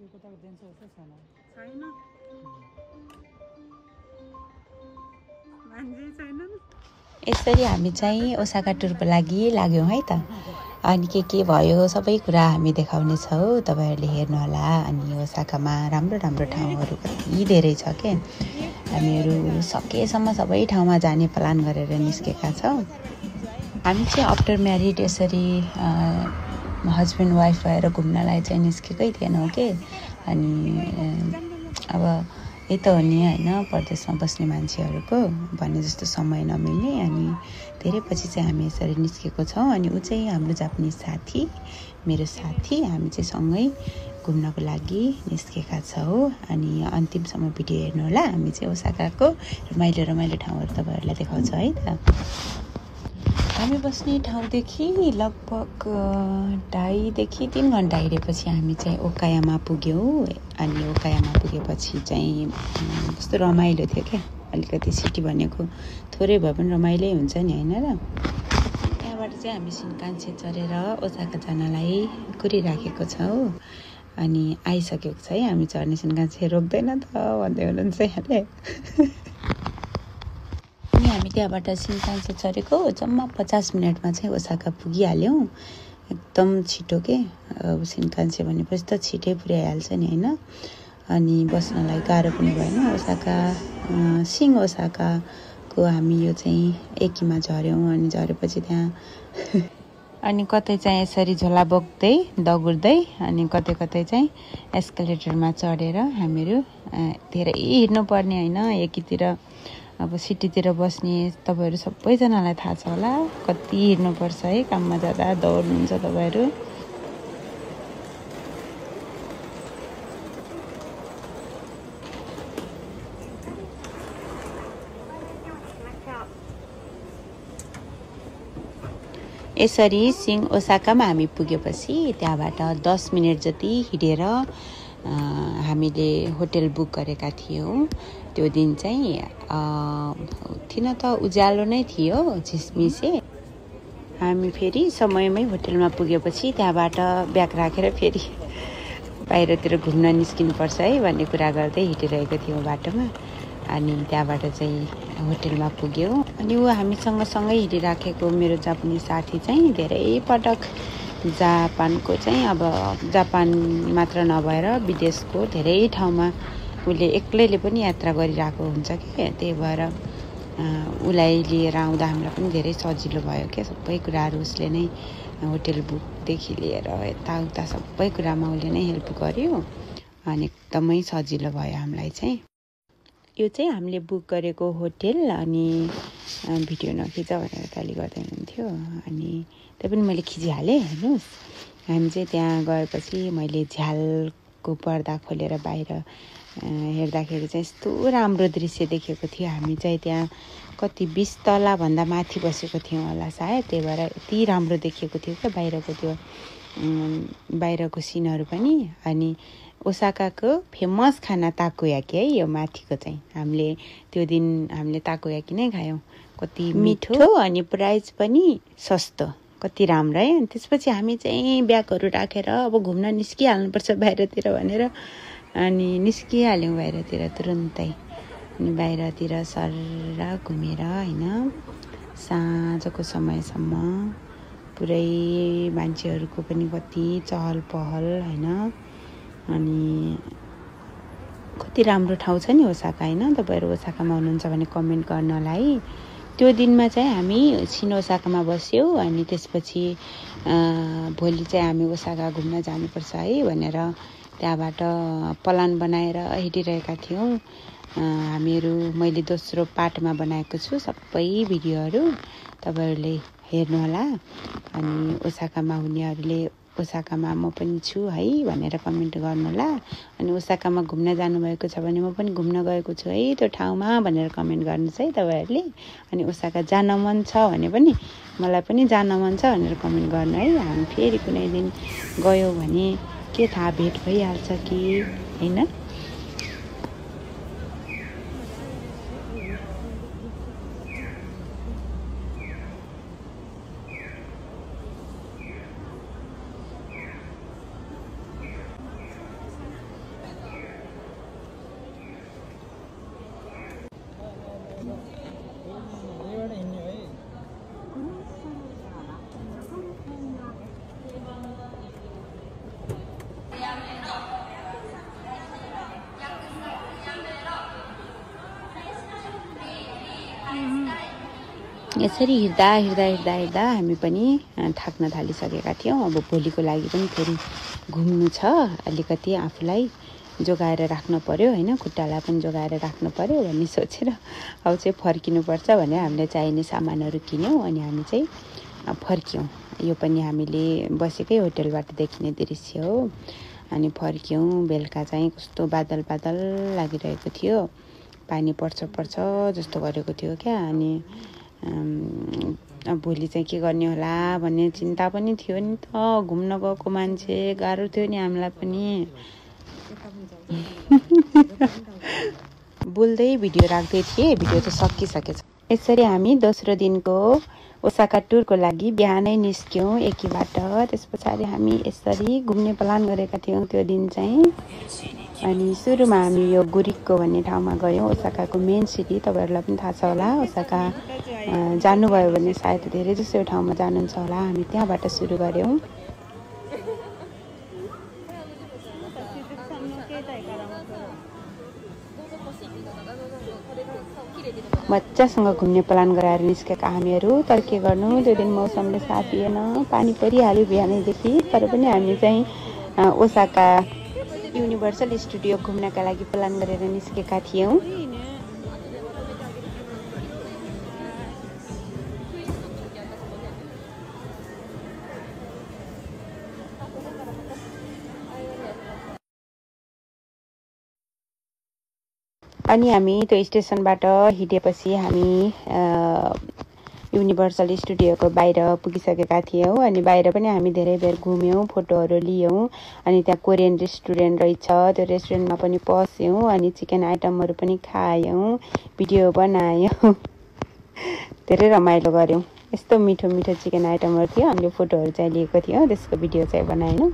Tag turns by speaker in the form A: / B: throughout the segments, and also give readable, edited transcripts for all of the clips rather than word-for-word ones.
A: छैन मान्छे छैनन्।
B: यसरी हामी चाहिँ ओसाका टुरको लागि लाग्यौँ है त। अनि के भयो सबै कुरा हामी देखाउने छौँ, तपाईँहरूले हेर्नुहोला। अनि ओसाकामा राम्रो राम्रो ठाउँहरू कति धेरै छ के। हामीहरू सकेसम्म सबै ठाउँमा जाने प्लान गरेर निस्केका छौँ। हामी चाहिँ आफ्टर म्यारिड यसरी हस्बेन्ड वाइफ भएर घुम्नलाई चाहिँ निस्केकै थिएनौँ के। अनि अब यही त हो नि होइन, परदेशमा बस्ने मान्छेहरूको भने जस्तो समय नमिल्ने। अनि धेरै पछि चाहिँ हामी यसरी निस्केको छौँ। अनि ऊ चाहिँ हाम्रो जापानिज साथी, मेरो साथी, हामी चाहिँ सँगै घुम्नको लागि निस्केका छौँ। अनि अन्तिमसम्म भिडियो हेर्नु होला। हामी चाहिँ ओसाकाको रमाइलो ठाउँहरू तपाईँहरूलाई देखाउँछ है त। हामी बस्ने ठाउँदेखि लगभग 2.5 3 घन्टा हिँडेपछि हामी चाहिँ ओकायामा पुग्यौँ। अनि ओकायामा पुगेपछि चाहिँ कस्तो रमाइलो थियो क्या। अलिकति सिटी भनेको थोरै भए पनि रमाइलै हुन्छ नि होइन र। त्यहाँबाट चाहिँ हामी सिनकान्सेन चढेर ओसाका जानलाई कुरिराखेको छौँ। अनि आइसकेको छ है हामी चढ्ने सिनकान्सेन। रोक्दैन त भन्दै हुनुहुन्छ यहाँले। अनि हामी त्यहाँबाट सिनकान्सेन चढेको जम्मा 50 मिनटमा चाहिँ ओसाका पुगिहाल्यौँ। एकदम छिटो के। अब सिनकान्सेन भनेपछि त छिटै पुर्याइहाल्छ नि होइन। अनि बस्नलाई गाह्रो पनि भएन। ओसाका सिङ ओसाकाको हामी यो चाहिँ एकीमा झऱ्यौँ। अनि झरेपछि त्यहाँ अनि कतै चाहिँ यसरी झोला बोक्दै दगुर्दै अनि कतै चाहिँ एस्केलेटरमा चढेर हामीहरू धेरै हिँड्नुपर्ने होइन। एकीतिर अब सिटीतिर बस्ने तपाईँहरू सबैजनालाई थाहा छ होला कति हिँड्नुपर्छ है। काममा जाँदा दौड्नुहुन्छ तपाईँहरू। यसरी सिङ ओसाकामा हामी पुगेपछि त्यहाँबाट 10 मिनट जति हिँडेर हामीले होटल बुक गरेका थियौँ। त्यो दिन चाहिँ थिएन त, उज्यालो नै थियो झिसमिसे। हामी फेरि समयमै होटलमा पुगेपछि त्यहाँबाट ब्याग राखेर फेरि बाहिरतिर घुम्न निस्किनुपर्छ है भन्ने कुरा गर्दै हिँडिरहेको थियौँ बाटोमा। अनि त्यहाँबाट चाहिँ होटलमा पुग्यौँ। अनि ऊ हामीसँग सँगै हिँडिराखेको मेरो जापानिज साथी चाहिँ धेरै पटक जापानको चाहिँ अब जापान मात्र नभएर विदेशको धेरै ठाउँमा उसले एक्लैले पनि यात्रा गरिरहेको हुन्छ कि। त्यही भएर उसलाई लिएर आउँदा हामीलाई पनि धेरै सजिलो भयो क्या। सबै कुराहरू उसले नै होटल बुकदेखि लिएर यताउता सबै कुरामा उसले नै हेल्प गर्यो। अनि एकदमै सजिलो भयो हामीलाई चाहिँ। यो चाहिँ हामीले बुक गरेको होटल। अनि भिडियो नखिच भनेर गाली गर्दै हुनुहुन्थ्यो। अनि त्यो पनि मैले खिचिहालेँ हेर्नुहोस्। हामी चाहिँ त्यहाँ गएपछि मैले झ्यालको पर्दा खोलेर बाहिर हेर्दाखेरि चाहिँ यस्तो राम्रो दृश्य देखेको थियो। हामी चाहिँ त्यहाँ कति 20 तलाभन्दा माथि बसेको थियौँ होला सायद। त्यही भएर यति राम्रो देखेको थियो क्या बाहिरको त्यो बाहिरको सिनहरू पनि। अनि ओसाकाको फेमस खाना ताकोयाकी है यो माथिको चाहिँ। हामीले त्यो दिन हामीले ताकोयाकी नै खायौँ। कति मिठो अनि प्राइस पनि सस्तो, कति राम्रो है। अनि त्यसपछि हामी चाहिँ ब्यागहरू राखेर अब घुम्न निस्किहाल्नुपर्छ बाहिरतिर भनेर अनि निस्किहाल्यौँ बाहिरतिर तुरुन्तै। अनि बाहिरतिर सर घुमेर होइन साँझको समयसम्म पुरै मान्छेहरूको पनि कति चहल पहल होइन। अनि कति राम्रो ठाउँ छ नि ओसाका होइन। तपाईँहरू ओसाकामा हुनुहुन्छ भने कमेन्ट गर्नलाई। त्यो दिनमा चाहिँ हामी सिन ओसाकामा बस्यौँ। अनि त्यसपछि भोलि चाहिँ हामी ओसाका घुम्न जानुपर्छ है भनेर त्यहाँबाट प्लान बनाएर हिँडिरहेका थियौँ हामीहरू। मैले दोस्रो पार्टमा बनाएको छु सबै भिडियोहरू, तपाईँहरूले हेर्नुहोला। अनि ओसाकामा हुनेहरूले ओसाकामा म पनि छु है भनेर कमेन्ट गर्नुहोला। अनि ओसाकामा घुम्न जानुभएको छ भने म पनि घुम्न गएको छु है त्यो ठाउँमा भनेर कमेन्ट गर्नुहोस् है तपाईँहरूले। अनि ओसाका जान मन छ भने पनि मलाई पनि जान मन छ भनेर कमेन्ट गर्नु है। हामी फेरि कुनै दिन गयौँ भने के थाहा भेट भइहाल्छ कि होइन। यसरी हिँड्दा हामी पनि थाक्न थालिसकेका थियौँ। अब भोलिको लागि पनि फेरि घुम्नु छ, अलिकति आफूलाई जोगाएर राख्नु पर्यो होइन, खुट्टालाई पनि जोगाएर राख्नु पर्यो भन्ने सोचेर अब चाहिँ फर्किनुपर्छ भने हामीले चाहिने सामानहरू किन्यौँ अनि हामी चाहिँ फर्क्यौँ। यो पनि हामीले बसेकै होटलबाट देखिने दृश्य हो। अनि फर्क्यौँ। बेलुका चाहिँ कस्तो बादल लागिरहेको थियो, पानी पर्छ जस्तो गरेको थियो क्या। अनि भोलि चाहिँ के गर्ने होला भन्ने चिन्ता पनि थियो नि त। घुम्न गएको मान्छे गाह्रो थियो नि हामीलाई पनि। बोल्दै भिडियो राख्दै थिएँ, भिडियो त सकिसकेछ। यसरी हामी दोस्रो दिनको ओसाका टुरको लागि बिहानै निस्क्यौँ एकीबाट। त्यस पछाडि हामी यसरी घुम्ने प्लान गरेका थियौँ त्यो दिन चाहिँ। अनि सुरुमा हामी यो गुरिक्को भन्ने ठाउँमा गयौँ, ओसाकाको मेन सिटी। तपाईँहरूलाई पनि थाहा छ होला, ओसाका जानुभयो भने सायद धेरै जसो यो ठाउँमा जानुहुन्छ होला। हामी त्यहाँबाट सुरु गऱ्यौँ। मजासँग घुम्ने प्लान गराएर निस्केका हामीहरू। तर के गर्नु, त्यो दिन मौसमले साथ दिएन, पानी परिहाल्यो बिहानैदेखि। तर पनि हामी चाहिँ ओसाका युनिभर्सल स्टुडियो घुम्नका लागि प्लान गरेर निस्केका थियौँ। अनि हामी त्यो स्टेसनबाट हिँडेपछि हामी युनिभर्सल स्टुडियोको बाहिर पुगिसकेका थियौँ। अनि बाहिर पनि हामी धेरै बेर घुम्यौँ, फोटोहरू लियौँ। अनि त्यहाँ कोरियन रेस्टुरेन्ट रहेछ, त्यो रेस्टुरेन्टमा पनि पस्यौँ। अनि चिकन आइटमहरू पनि खायौँ, भिडियो बनायौँ, धेरै रमाइलो गऱ्यौँ। यस्तो मिठो चिकन आइटमहरू थियो। हामीले फोटोहरू चाहिँ लिएको थियौँ, त्यसको भिडियो चाहिँ बनाएनौँ।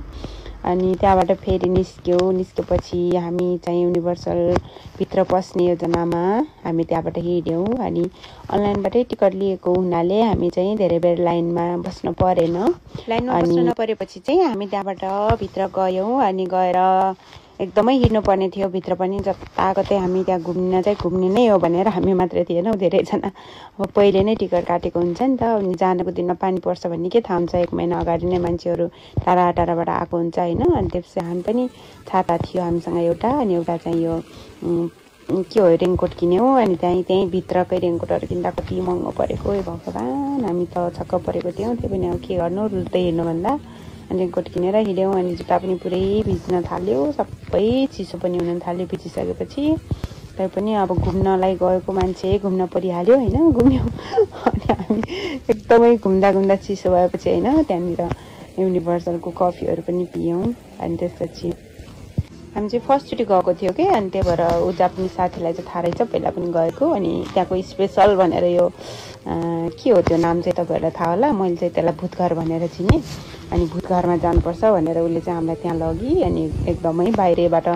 B: अनि त्यहाँबाट फेरि निस्केपछि हामी चाहिँ युनिभर्सल भित्र पस्ने योजनामा हामी त्यहाँबाट हिँड्यौँ। अनि अनलाइनबाटै टिकट लिएको हुनाले हामी चाहिँ धेरै बेर लाइनमा बस्नु परेन। लाइनमा बस्नु नपरेपछि चाहिँ हामी त्यहाँबाट भित्र गयौँ। अनि गएर एकदमै हिँड्नुपर्ने थियो भित्र पनि। जताकतै हामी त्यहाँ घुम्ने नै हो भनेर हामी मात्रै थिएनौँ, धेरैजना अब पहिले नै टिकट काटेको हुन्छ नि त। अनि जानको दिनमा पानी पर्छ भन्ने के थाहा हुन्छ, 1 महिना अगाडि नै मान्छेहरू टाढाबाट आएको हुन्छ होइन। अनि त्यसपछि हामी पनि छाता थियो हामीसँग एउटा। अनि एउटा चाहिँ यो के हो, रेनकोट किन्यौँ। अनि त्यहीँ भित्रकै रेनकोटहरू किन्दा कति महँगो परेको, ए भगवान्। हामी त छक्क परेको थियौँ। त्यो पनि अब के गर्नु, रुल्दै हिँड्नुभन्दा। अनि रेनकोट किनेर हिँड्यौँ। अनि जुत्ता पनि पुरै भिज्न थाल्यो, सबै चिसो पनि हुन थाल्यो भिजिसकेपछि। तर पनि अब घुम्नलाई गएको मान्छे घुम्न परिहाल्यो होइन, घुम्यौँ। अनि हामी एकदमै घुम्दा चिसो भएपछि होइन, त्यहाँनिर युनिभर्सलको कफीहरू पनि पियौँ। अनि त्यसपछि हामी चाहिँ फर्स्टचोटि गएको थियो कि। अनि त्यही भएर ऊ जापानिज साथीलाई चाहिँ थाहा रहेछ, पहिला पनि गएको। अनि त्यहाँको स्पेसल भनेर यो के हो त्यो नाम चाहिँ तपाईँहरूलाई थाहा होला, मैले चाहिँ त्यसलाई भूतघर भनेर चिनेँ। अनि भूतघरमा जानुपर्छ भनेर उसले चाहिँ हामीलाई त्यहाँ लगी। अनि एकदमै बाहिरबाट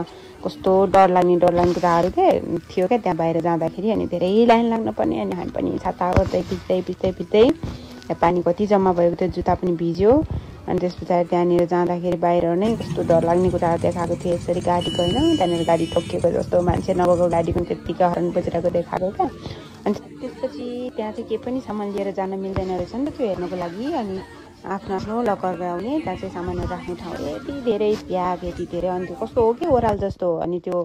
B: कस्तो डर लाग्ने कुराहरू थियो क्या त्यहाँ बाहिर जाँदाखेरि। अनि धेरै लाइन लाग्न पर्ने। अनि हामी पनि छाता गर्दै भिज्दै पानी कति जम्मा भएको थियो, जुत्ता पनि भिज्यो। अनि त्यस पछाडि त्यहाँनिर जाँदाखेरि बाहिर नै कस्तो डर लाग्ने कुराहरू देखाएको थियो। यसरी गाडी गएन, त्यहाँनिर गाडी टोकिएको जस्तो, मान्छे नगएको गाडी पनि त्यत्तिकै हर्न बजिरहेको देखाएको क्या। अनि त्यसपछि त्यहाँ चाहिँ के पनि सामान लिएर जान मिल्दैन रहेछ नि त त्यो हेर्नको लागि। अनि आफ्नो लकर गराउने, त्यहाँ चाहिँ सामानहरू राख्ने ठाउँ यति धेरै प्याक, यति धेरै। अनि त्यो कस्तो हो कि ओह्राल जस्तो। अनि त्यो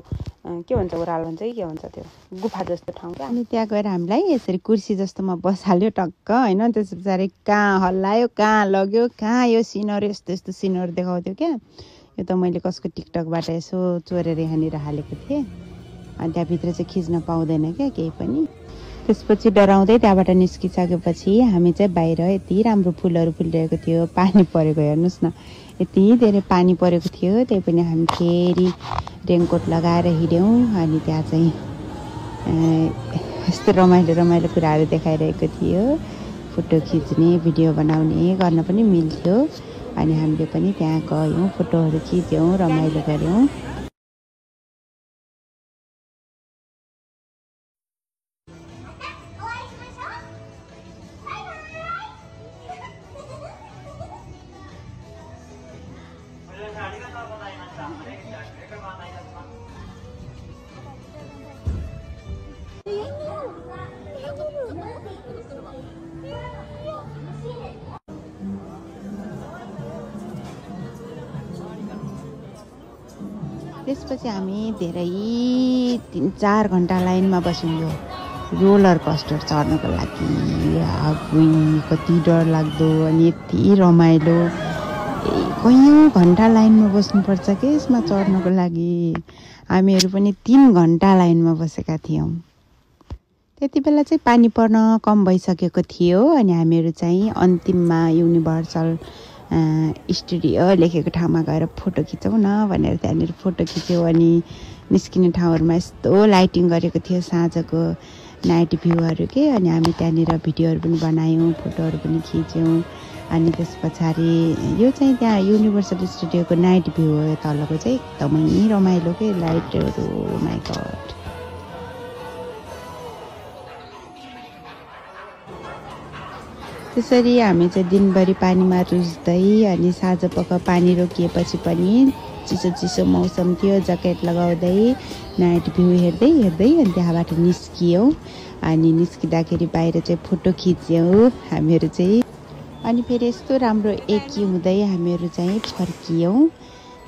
B: के भन्छ, ओह्राल भन्छ कि के भन्छ, त्यो गुफा जस्तो ठाउँ क्या। अनि त्यहाँ गएर हामीलाई यसरी कुर्सी जस्तोमा बसाल्यो टक्क होइन। त्यस पछाडि कहाँ हल्लायो, कहाँ लग्यो, कहाँ यो सिनहरू यस्तो सिनहरू देखाउँथ्यो क्या। यो त मैले कसको टिकटकबाट यसो चोरेर यहाँनिर हालेको थिएँ। अनि त्यहाँभित्र चाहिँ खिच्न पाउँदैन क्या केही पनि। त्यसपछि डराउँदै त्यहाँबाट निस्किसकेपछि हामी चाहिँ बाहिर यति राम्रो फुलहरू फुलिरहेको थियो, पानी परेको हेर्नुहोस् न, यति धेरै पानी परेको थियो। त्यही पनि हामी फेरि रेनकोट लगाएर हिँड्यौँ। अनि त्यहाँ चाहिँ यस्तो रमाइलो कुराहरू देखाइरहेको थियो, फोटो खिच्ने, भिडियो बनाउने गर्न पनि मिल्थ्यो। अनि हामीले पनि त्यहाँ गयौँ, फोटोहरू खिच्यौँ, रमाइलो गऱ्यौँ। त्यसपछि हामी धेरै 3-4 घन्टा लाइनमा बस्यौँ यो रोलर कोस्टर चढ्नको लागि। कति डर लाग्दो अनि यति रमाइलो। कयौँ घन्टा लाइनमा बस्नुपर्छ कि यसमा चढ्नको लागि। हामीहरू पनि 3 घन्टा लाइनमा बसेका थियौँ। त्यति बेला चाहिँ पानी पर्न कम भइसकेको थियो अनि हामीहरू चाहिँ अन्तिममा युनिभर्सल स्टुडियो लेखेको ठाउँमा गएर फोटो खिचौँ न भनेर त्यहाँनिर फोटो खिच्यौँ। अनि निस्किने ठाउँहरूमा यस्तो लाइटिङ गरेको थियो साँझको नाइट भ्यूहरू के। अनि हामी त्यहाँनिर भिडियोहरू पनि बनायौँ, फोटोहरू पनि खिच्यौँ। अनि त्यस पछाडि यो चाहिँ त्यहाँ युनिभर्सल स्टुडियोको नाइट भ्यू हो। तलको चाहिँ एकदमै रमाइलो के लाइटहरू। My god. त्यसरी हामी चाहिँ दिनभरि पानीमा रुच्दै अनि साँझपख पानी रोकिएपछि पनि चिसो चिसो मौसम थियो, ज्याकेट लगाउँदै नाइट भ्यू हेर्दै हेर्दै अनि त्यहाँबाट निस्कियौँ। अनि निस्किँदाखेरि बाहिर चाहिँ फोटो खिच्यौँ हामीहरू चाहिँ। अनि फेरि यस्तो राम्रो एकी हुँदै हामीहरू चाहिँ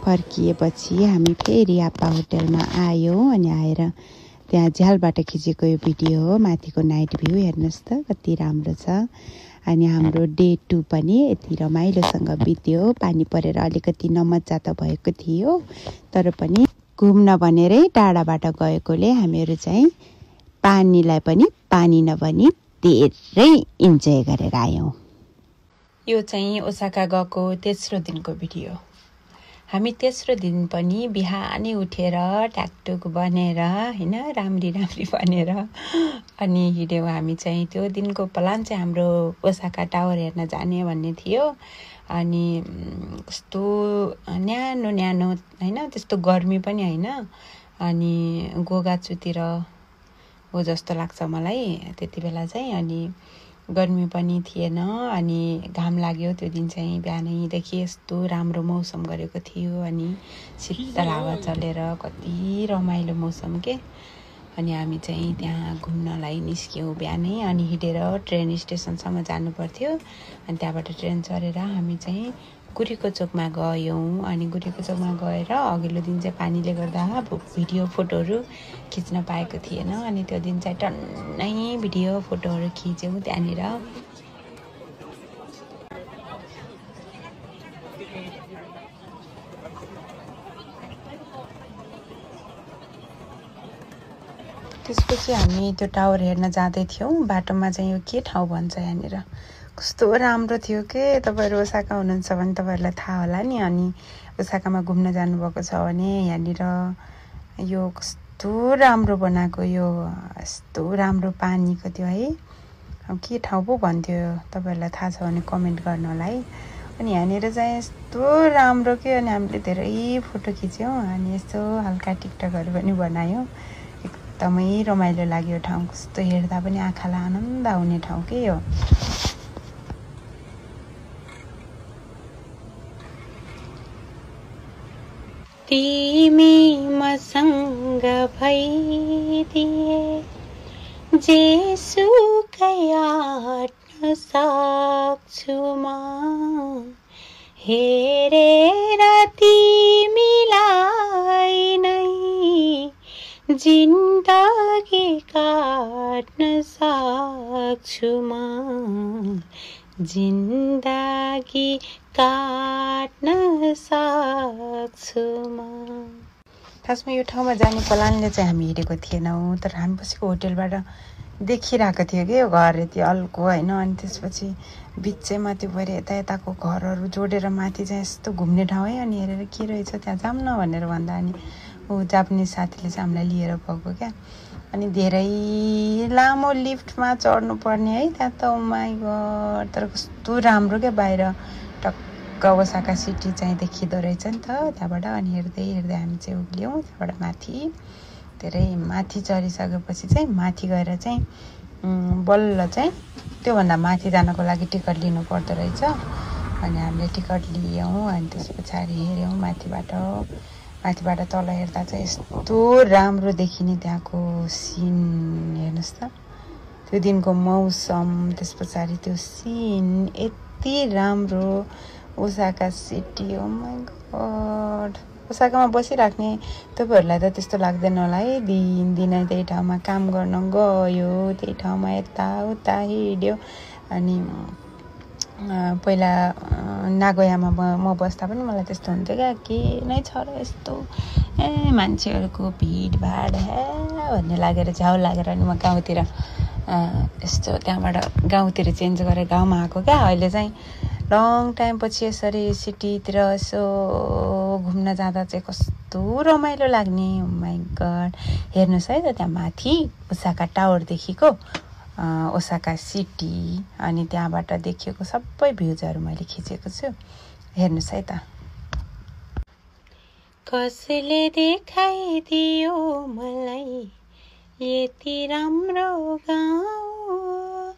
B: फर्किएपछि हामी फेरि आप्पा होटलमा आयौँ। अनि आएर त्यहाँ झ्यालबाट खिचेको यो भिडियो हो, माथिको नाइट भ्यू हेर्नुहोस् त कति राम्रो छ। अनि हाम्रो डे 2 पनि यति रमाइलोसँग बित्यो। पानी परेर अलिकति नमजा त भएको थियो, तर पनि घुम्न भनेरै टाढाबाट गएकोले हामीहरू चाहिँ पानीलाई पनि पानी नभनी धेरै इन्जोय गरेर आयौँ। यो चाहिँ ओसाका गएको तेस्रो दिनको भिडियो। हामी तेस्रो दिन पनि बिहानै उठेर ट्याकटुक बनेर होइन राम्री बनेर अनि हिँड्यौँ। हामी चाहिँ त्यो दिनको प्लान चाहिँ हाम्रो ओसाका टावर हेर्न जाने भन्ने थियो। अनि कस्तो न्यानो होइन, त्यस्तो गर्मी पनि होइन। अनि गोगाचुतिर हो जस्तो लाग्छ मलाई त्यति बेला चाहिँ। अनि गर्मी पनि थिएन अनि घाम लाग्यो त्यो दिन चाहिँ। बिहानैदेखि यस्तो राम्रो मौसम गरेको थियो अनि शीतल हावा चलेर कति रमाइलो मौसम के। अनि हामी चाहिँ त्यहाँ घुम्नलाई निस्क्यौँ बिहानै। अनि हिँडेर ट्रेन स्टेसनसम्म जानु पर्थ्यो। अनि त्यहाँबाट ट्रेन चढेर हामी चाहिँ गुरीको चोकमा गयौँ। अनि गुरीको चोकमा गएर अघिल्लो दिन चाहिँ पानीले गर्दा भिडियो फोटोहरू खिच्न पाएको थिएन। अनि त्यो दिन चाहिँ टन्नै भिडियो फोटोहरू खिच्यौँ त्यहाँनिर। त्यसपछि हामी त्यो टावर हेर्न जाँदै थियौँ। बाटोमा चाहिँ यो के ठाउँ भन्छ यहाँनिर, कस्तो राम्रो थियो के। तपाईँहरू ओसाका हुनुहुन्छ भने तपाईँहरूलाई थाहा होला नि। अनि ओसाकामा घुम्न जानुभएको छ भने यहाँनिर यो कस्तो राम्रो बनाएको, यो यस्तो राम्रो पानीको थियो है। अब के ठाउँ पो भन्थ्यो, तपाईँहरूलाई थाहा छ भने कमेन्ट गर्नु होला है। अनि यहाँनिर चाहिँ यस्तो राम्रो के। अनि हामीले धेरै फोटो खिच्यौँ अनि यस्तो हल्का टिकटकहरू पनि बनायौँ। एकदमै रमाइलो लाग्यो ठाउँ, कस्तो हेर्दा पनि आँखालाई आनन्द आउने ठाउँ के यो। तिमी मसँग भइदिए जेसुकै आँट्न सक्छु म, हेरेर तिमीलाई नै जिन्दगी काट्न सक्छु म, जिन्दगी काट्न सक्छु म। खासमा यो ठाउँमा जाने प्लानले चाहिँ हामी हिँडेको थिएनौँ, तर हामी बसेको होटेलबाट देखिरहेको थियो कि यो घर यति अल्को होइन। अनि त्यसपछि बिचैमा त्यो भएर यताको घरहरू जोडेर माथि चाहिँ यस्तो घुम्ने ठाउँ है। अनि हेरेर के रहेछ त्यहाँ जाऊँ न भनेर भन्दा अनि ऊ जापानिज साथीले चाहिँ हामीलाई लिएर गएको क्या। अनि धेरै लामो लिफ्टमा चढ्नु पर्ने है त्यहाँ त। माइ गड, तर कस्तो राम्रो क्या, बाहिर टक्क ओसाका सिटी चाहिँ देखिँदो रहेछ नि त त्यहाँबाट। अनि हेर्दै हेर्दै हामी चाहिँ उक्ल्यौँ त्यहाँबाट माथि। धेरै माथि चढिसकेपछि चाहिँ माथि गएर चाहिँ बल्ल चाहिँ त्योभन्दा माथि जानको लागि टिकट लिनु पर्दो रहेछ। अनि हामीले टिकट लियौँ। अनि त्यस पछाडि हेऱ्यौँ माथिबाट तल हेर्दा चाहिँ यस्तो राम्रो देखिने त्यहाँको सिन हेर्नुहोस् त, त्यो दिनको मौसम, त्यस पछाडि त्यो सिन यति राम्रो Osaka city. Oh my god, ओसाकामा बसिराख्ने तपाईँहरूलाई त त्यस्तो लाग्दैन होला है। दिनै त्यही ठाउँमा काम गर्न गयो, त्यही ठाउँमा यताउता हिँड्यो। अनि पहिला नागोयामा म बस्दा पनि मलाई त्यस्तो हुन्थ्यो क्या, के नै छ र यस्तो मान्छेहरूको भिडभाड भन्ने लागेर झ्याउ लागेर अनि म गाउँतिर यस्तो त्यहाँबाट गाउँतिर चेन्ज गरेर गाउँमा आएको क्या। अहिले चाहिँ लङ टाइम पछि यसरी सिटीतिर यसो घुम्न जाँदा चाहिँ कस्तो रमाइलो लाग्ने। ओ माइ गड, हेर्नुहोस् है त त्यहाँ माथि ओसाका टावरदेखिको ओसाका सिटी अनि त्यहाँबाट देखिएको सबै भ्युजहरू मैले खिचेको छु। हेर्नुहोस् है त। कसले देखाइदियो मलाई यति राम्रो गाउँ,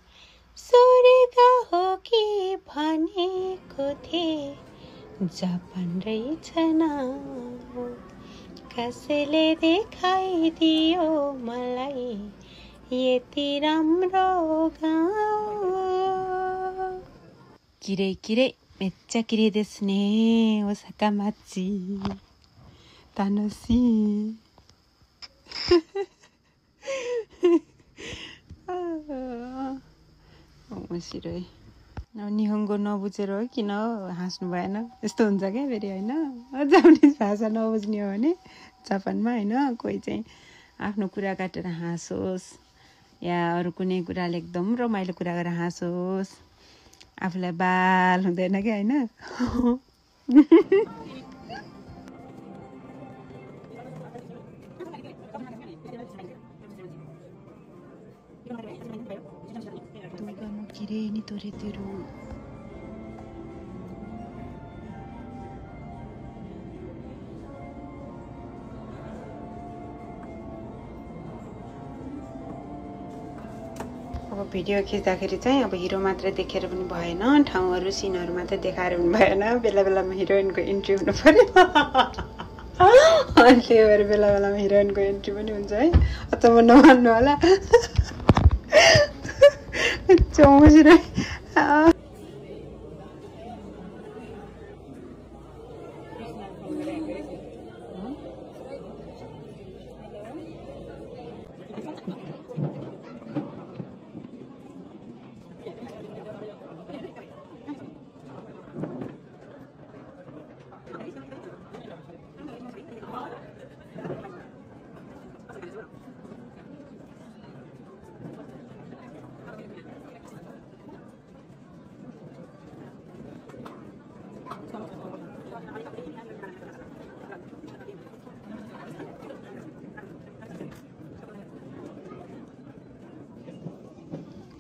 B: स्वर्ग हो कि भनेको थिए जापान रहेछ नाउ। कसले देखाइदियो मलाई यति राम्रो गाउँ। किरे किरे मेच्चा किरे देसु ने ओसाका माची तानोशी। सिरै निहोङ्गो नबुझेर हो किन हाँस्नु भएन? यस्तो हुन्छ क्या फेरि होइन। जापानिज भाषा नबुझ्ने हो भने जापानमा होइन, कोही चाहिँ आफ्नो कुरा काटेर हाँसोस् या अरू कुनै कुराले एकदम रमाइलो कुरा गरेर हाँसोस्, आफूलाई बाल हुँदैन क्या होइन। Kirei ni toreteru. अब भिडियो खिच्दाखेरि चाहिँ अब हिरो मात्रै देखेर पनि भएन, ठाउँहरू सिनहरू मात्रै देखाएर पनि भएन, बेला बेलामा हिरोइनको इन्ट्री हुनु पर्यो। अनि त्यही भएर बेला बेलामा हिरोइनको इन्ट्री पनि हुन्छ है, अचम्म नमान्नु होला। चौसिरै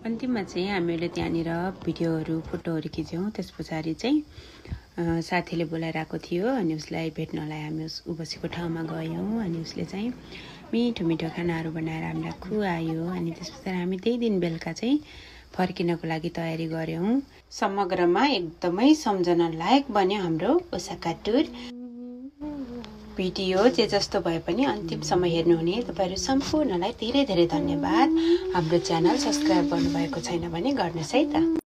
B: अन्तिममा चाहिँ हामीले त्यहाँनिर भिडियोहरू फोटोहरू खिच्यौँ। त्यस पछाडि चाहिँ साथीले बोलाएर आएको थियो अनि उसलाई भेट्नलाई हामी ऊ बसेको ठाउँमा गयौँ। अनि उसले चाहिँ मिठो मिठो खानाहरू बनाएर हामीलाई खुवायो। अनि त्यस पछाडि हामी त्यही दिन बेलुका चाहिँ फर्किनको लागि तयारी गऱ्यौँ। समग्रमा एकदमै सम्झना लायक बन्यो हाम्रो ओसाका टुर। भिडियो जे जस्तो भए पनि अन्तिमसम्म हेर्नुहुने तपाईहरु सम्पूर्णलाई धेरै धेरै धन्यवाद। हाम्रो च्यानल सब्स्क्राइब गर्नुभएको छैन भने गर्नुहोस् है त।